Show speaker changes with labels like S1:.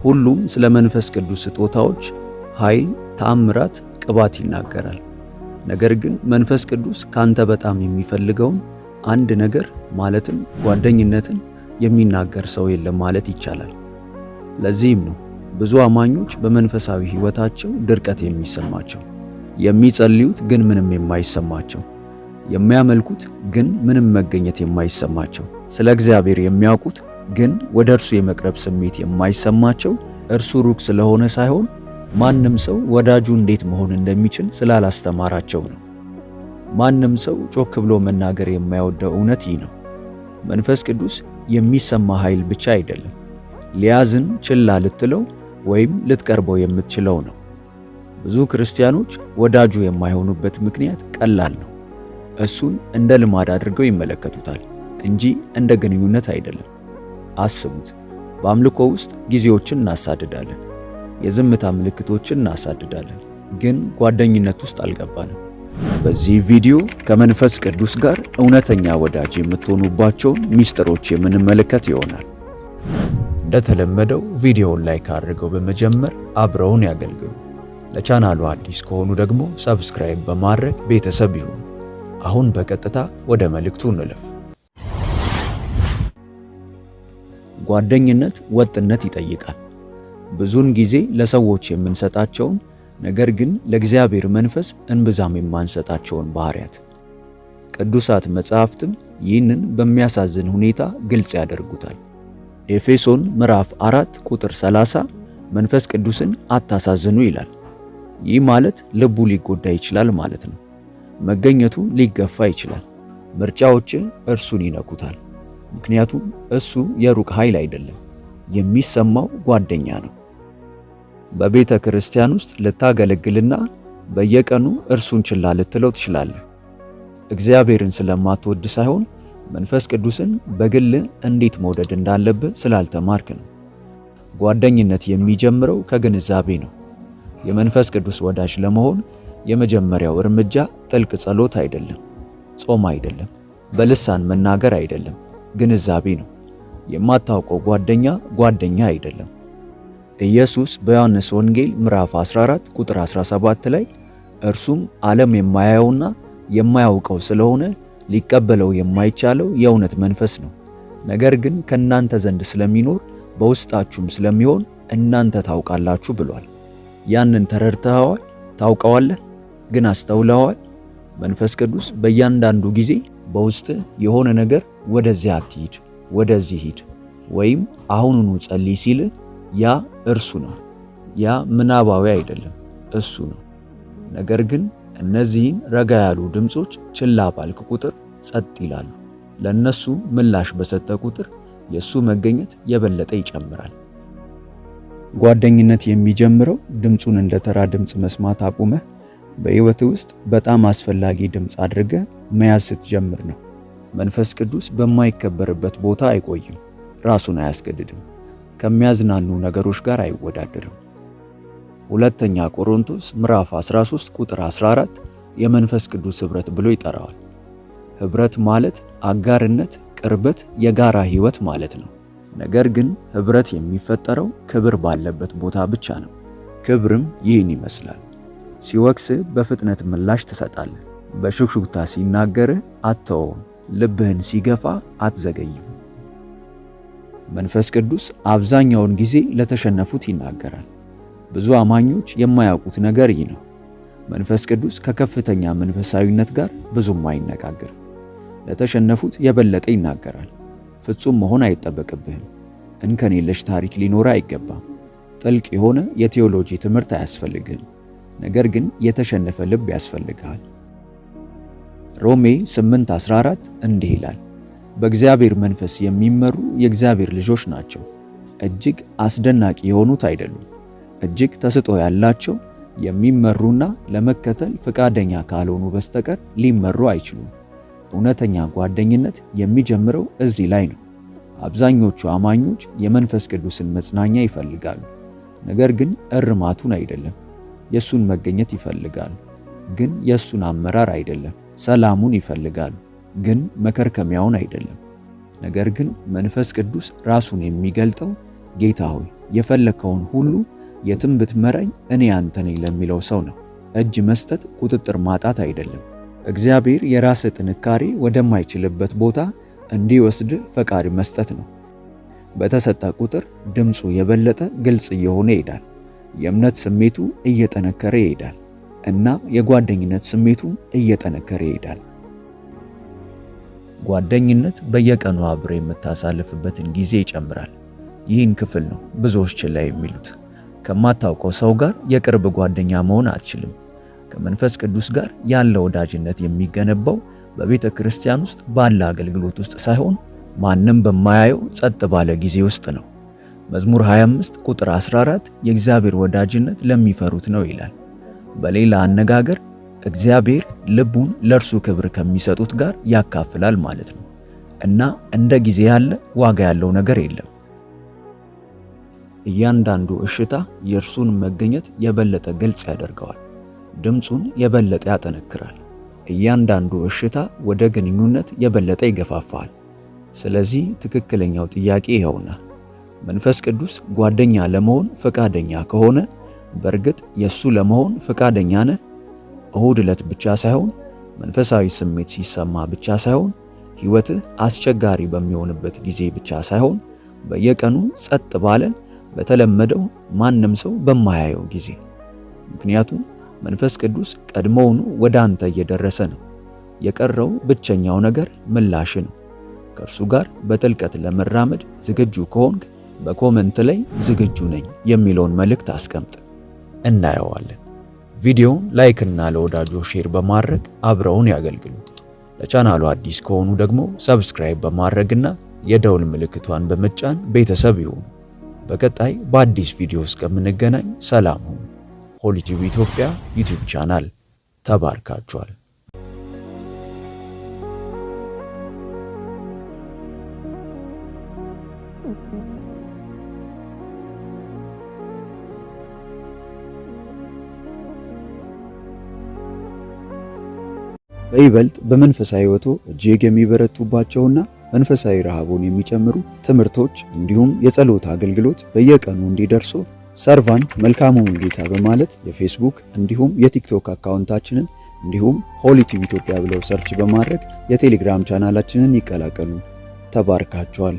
S1: ሁሉም ስለ መንፈስ ቅዱስ ስጦታዎች፣ ኃይል፣ ተአምራት፣ ቅባት ይናገራል። ነገር ግን መንፈስ ቅዱስ ካንተ በጣም የሚፈልገውን አንድ ነገር ማለትም ጓደኝነትን የሚናገር ሰው የለም ማለት ይቻላል። ለዚህም ነው ብዙ አማኞች በመንፈሳዊ ሕይወታቸው ድርቀት የሚሰማቸው፣ የሚጸልዩት ግን ምንም የማይሰማቸው፣ የሚያመልኩት ግን ምንም መገኘት የማይሰማቸው፣ ስለ እግዚአብሔር የሚያውቁት ግን ወደ እርሱ የመቅረብ ስሜት የማይሰማቸው እርሱ ሩቅ ስለሆነ ሳይሆን ማንም ሰው ወዳጁ እንዴት መሆን እንደሚችል ስላላስተማራቸው ነው። ማንም ሰው ጮክ ብሎ መናገር የማይወደው እውነት ይህ ነው። መንፈስ ቅዱስ የሚሰማ ኃይል ብቻ አይደለም፣ ሊያዝን ችላ ልትለው ወይም ልትቀርበው የምትችለው ነው። ብዙ ክርስቲያኖች ወዳጁ የማይሆኑበት ምክንያት ቀላል ነው። እሱን እንደ ልማድ አድርገው ይመለከቱታል እንጂ እንደ ግንኙነት አይደለም። አስቡት፣ በአምልኮ ውስጥ ጊዜዎችን እናሳድዳለን፣ የዝምታ ምልክቶችን እናሳድዳለን፣ ግን ጓደኝነት ውስጥ አልገባንም። በዚህ ቪዲዮ ከመንፈስ ቅዱስ ጋር እውነተኛ ወዳጅ የምትሆኑባቸውን ሚስጥሮች የምንመለከት ይሆናል። እንደተለመደው ቪዲዮውን like አድርገው በመጀመር አብረውን ያገልግሉ። ለቻናሉ አዲስ ከሆኑ ደግሞ subscribe በማድረግ ቤተሰብ ይሁኑ። አሁን በቀጥታ ወደ መልእክቱ እንለፍ። ጓደኝነት ወጥነት ይጠይቃል። ብዙውን ጊዜ ለሰዎች የምንሰጣቸውን ነገር ግን ለእግዚአብሔር መንፈስ እንብዛም የማንሰጣቸውን ባህሪያት ቅዱሳት መጻሕፍትም ይህንን በሚያሳዝን ሁኔታ ግልጽ ያደርጉታል። ኤፌሶን ምዕራፍ 4 ቁጥር 30 መንፈስ ቅዱስን አታሳዝኑ ይላል። ይህ ማለት ልቡ ሊጎዳ ይችላል ማለት ነው። መገኘቱ ሊገፋ ይችላል። ምርጫዎች እርሱን ይነኩታል። ምክንያቱም እሱ የሩቅ ኃይል አይደለም፣ የሚሰማው ጓደኛ ነው። በቤተ ክርስቲያን ውስጥ ልታገለግልና በየቀኑ እርሱን ችላ ልትለው ትችላለህ። እግዚአብሔርን ስለማትወድ ሳይሆን መንፈስ ቅዱስን በግል እንዴት መውደድ እንዳለብህ ስላልተማርክ ነው። ጓደኝነት የሚጀምረው ከግንዛቤ ነው። የመንፈስ ቅዱስ ወዳጅ ለመሆን የመጀመሪያው እርምጃ ጥልቅ ጸሎት አይደለም፣ ጾም አይደለም፣ በልሳን መናገር አይደለም፣ ግንዛቤ ነው። የማታውቀው ጓደኛ ጓደኛ አይደለም። ኢየሱስ በዮሐንስ ወንጌል ምዕራፍ 14 ቁጥር 17 ላይ እርሱም ዓለም የማያየውና የማያውቀው ስለሆነ ሊቀበለው የማይቻለው የእውነት መንፈስ ነው፣ ነገር ግን ከእናንተ ዘንድ ስለሚኖር በውስጣችሁም ስለሚሆን እናንተ ታውቃላችሁ ብሏል። ያንን ተረድተኸዋል? ታውቀዋለህ? ግን አስተውለዋል? መንፈስ ቅዱስ በእያንዳንዱ ጊዜ በውስጥ የሆነ ነገር ወደዚያ አትሂድ፣ ወደዚህ ሂድ ወይም አሁኑኑ ጸልይ ሲል ያ እርሱ ነው። ያ ምናባዊ አይደለም፣ እሱ ነው። ነገር ግን እነዚህን ረጋ ያሉ ድምጾች ችላ ባልክ ቁጥር ጸጥ ይላሉ። ለነሱ ምላሽ በሰጠ ቁጥር የሱ መገኘት የበለጠ ይጨምራል። ጓደኝነት የሚጀምረው ድምጹን እንደ ተራ ድምጽ መስማት አቁመህ በሕይወት ውስጥ በጣም አስፈላጊ ድምፅ አድርገህ መያዝ ስትጀምር ነው። መንፈስ ቅዱስ በማይከበርበት ቦታ አይቆይም፣ ራሱን አያስገድድም፣ ከሚያዝናኑ ነገሮች ጋር አይወዳደርም። ሁለተኛ ቆሮንቶስ ምዕራፍ 13 ቁጥር 14 የመንፈስ ቅዱስ ኅብረት ብሎ ይጠራዋል። ኅብረት ማለት አጋርነት፣ ቅርበት፣ የጋራ ሕይወት ማለት ነው። ነገር ግን ኅብረት የሚፈጠረው ክብር ባለበት ቦታ ብቻ ነው። ክብርም ይህን ይመስላል። ሲወቅስህ በፍጥነት ምላሽ ትሰጣለህ። በሹክሹክታ ሲናገርህ አትተወውም። ልብህን ሲገፋ አትዘገይም። መንፈስ ቅዱስ አብዛኛውን ጊዜ ለተሸነፉት ይናገራል። ብዙ አማኞች የማያውቁት ነገር ይህ ነው። መንፈስ ቅዱስ ከከፍተኛ መንፈሳዊነት ጋር ብዙም አይነጋገርም። ለተሸነፉት የበለጠ ይናገራል። ፍጹም መሆን አይጠበቅብህም። እንከን የለሽ ታሪክ ሊኖር አይገባም። ጥልቅ የሆነ የቴዎሎጂ ትምህርት አያስፈልግህም። ነገር ግን የተሸነፈ ልብ ያስፈልግሃል። ሮሜ 8:14 እንዲህ ይላል፣ በእግዚአብሔር መንፈስ የሚመሩ የእግዚአብሔር ልጆች ናቸው። እጅግ አስደናቂ የሆኑት አይደሉም። እጅግ ተስጦ ያላቸው የሚመሩና ለመከተል ፈቃደኛ ካልሆኑ በስተቀር ሊመሩ አይችሉም። እውነተኛ ጓደኝነት የሚጀምረው እዚህ ላይ ነው። አብዛኞቹ አማኞች የመንፈስ ቅዱስን መጽናኛ ይፈልጋሉ፣ ነገር ግን እርማቱን አይደለም። የሱን መገኘት ይፈልጋሉ፣ ግን የሱን አመራር አይደለም። ሰላሙን ይፈልጋሉ፣ ግን መከርከሚያውን አይደለም። ነገር ግን መንፈስ ቅዱስ ራሱን የሚገልጠው ጌታ ሆይ የፈለከውን ሁሉ የትም ብትመራኝ እኔ ያንተ ነኝ ለሚለው ሰው ነው። እጅ መስጠት ቁጥጥር ማጣት አይደለም። እግዚአብሔር የራስህ ጥንካሬ ወደማይችልበት ቦታ እንዲወስድ ፈቃድ መስጠት ነው። በተሰጠ ቁጥር ድምፁ የበለጠ ግልጽ እየሆነ ይሄዳል። የእምነት ስሜቱ እየጠነከረ ይሄዳል እና የጓደኝነት ስሜቱ እየጠነከረ ይሄዳል። ጓደኝነት በየቀኑ አብሮ የምታሳልፍበትን ጊዜ ይጨምራል። ይህን ክፍል ነው ብዙዎች ችላ የሚሉት። ከማታውቀው ሰው ጋር የቅርብ ጓደኛ መሆን አትችልም። ከመንፈስ ቅዱስ ጋር ያለ ወዳጅነት የሚገነባው በቤተ ክርስቲያን ውስጥ ባለ አገልግሎት ውስጥ ሳይሆን ማንም በማያየው ጸጥ ባለ ጊዜ ውስጥ ነው። መዝሙር 25 ቁጥር 14 የእግዚአብሔር ወዳጅነት ለሚፈሩት ነው ይላል። በሌላ አነጋገር እግዚአብሔር ልቡን ለእርሱ ክብር ከሚሰጡት ጋር ያካፍላል ማለት ነው እና እንደ ጊዜ ያለ ዋጋ ያለው ነገር የለም። እያንዳንዱ እሽታ የእርሱን መገኘት የበለጠ ግልጽ ያደርገዋል፣ ድምፁን የበለጠ ያጠነክራል። እያንዳንዱ እሽታ ወደ ግንኙነት የበለጠ ይገፋፋል። ስለዚህ ትክክለኛው ጥያቄ ይኸውና፣ መንፈስ ቅዱስ ጓደኛ ለመሆን ፈቃደኛ ከሆነ በእርግጥ የእሱ ለመሆን ፈቃደኛ ነህ? እሁድ ዕለት ብቻ ሳይሆን፣ መንፈሳዊ ስሜት ሲሰማ ብቻ ሳይሆን፣ ሕይወትህ አስቸጋሪ በሚሆንበት ጊዜ ብቻ ሳይሆን፣ በየቀኑ ጸጥ ባለ በተለመደው ማንም ሰው በማያየው ጊዜ። ምክንያቱም መንፈስ ቅዱስ ቀድሞውኑ ወደ አንተ እየደረሰ ነው። የቀረው ብቸኛው ነገር ምላሽ ነው። ከእርሱ ጋር በጥልቀት ለመራመድ ዝግጁ ከሆንክ በ comment ላይ ዝግጁ ነኝ የሚለውን መልእክት አስቀምጥ፣ እናየዋለን። ቪዲዮውን like እና ለወዳጆ share በማድረግ አብረውን ያገልግሉ። ለቻናሉ አዲስ ከሆኑ ደግሞ subscribe በማድረግና የደውል ምልክቷን በመጫን ቤተሰብ ይሁኑ። በቀጣይ በአዲስ ቪዲዮ እስከምንገናኝ ሰላም ሁኑ። Holy Tube ኢትዮጵያ YouTube channel ተባርካችኋል። በይበልጥ በመንፈሳዊ ሕይወቱ እጅግ የሚበረቱባቸውና መንፈሳዊ ረሃቡን የሚጨምሩ ትምህርቶች እንዲሁም የጸሎት አገልግሎት በየቀኑ እንዲደርሱ Servant መልካሙ ሙሉጌታ በማለት የፌስቡክ እንዲሁም የቲክቶክ account ኣችንን እንዲሁም Holy Tube ኢትዮጵያ ብለው search በማድረግ የቴሌግራም ቻናላችንን ይቀላቀሉ። ተባርካችኋል።